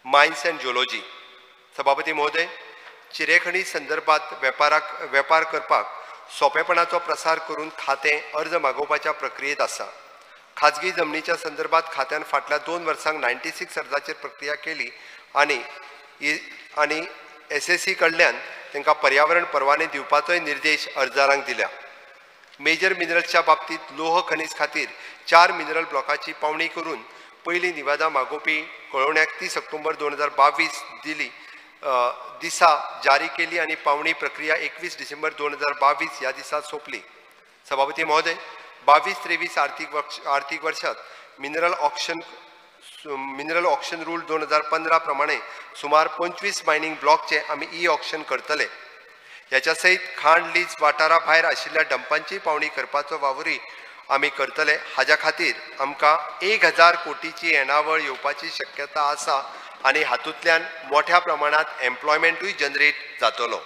Mines and geology. सभापती महोदय, चिरेखणी संदर्भात वेपार करपाक सोंपेपणाचो प्रसार करून खातें अर्ज मागोवपाच्या प्रक्रियेत आसा. खाजगी जमनीच्या संदर्भात खात्यान फाटल्या 2 वर्सांक 96 अर्जाचेर प्रक्रिया केली आनी SSC कडल्यान तांकां पर्यावरण परवाने दिवपाचोय निर्देश अर्जदारांक दिल्या. मेजर मिनरल्सच्या बाबतींत लोह खनीज खातीर 4 मिनरल ब्लॉकाची पावणी करून पयली निवादा मागोवपी कळोवण्याक 30 ऑक्टोबर 2022 दिली दिसा जारी केली आनी पावणी प्रक्रिया 21 डिसेंबर 2022 ह्या दिसा सोंपली. सभापती महोदय, 22-23 आर्थिक वर्षात मिनरल ऑक्शन रूल 2015 प्रमाणे सुमार 25 मायनिंग ब्लॉकचे आमी ई ऑक्शन करतले. ह्याच्या सयत खाण लीज वाठारा भायर आशिल्ल्या डंपांची पावणी करपाचो वावरूय आमी करतले. हाज्या खातीर आमकां 1000 कोटीची येणावळ येवपाची शक्यता आसा आनी हातूंतल्यान मोठ्या प्रमाणांत एम्प्लॉयमेंटूय जनरेट जातलो.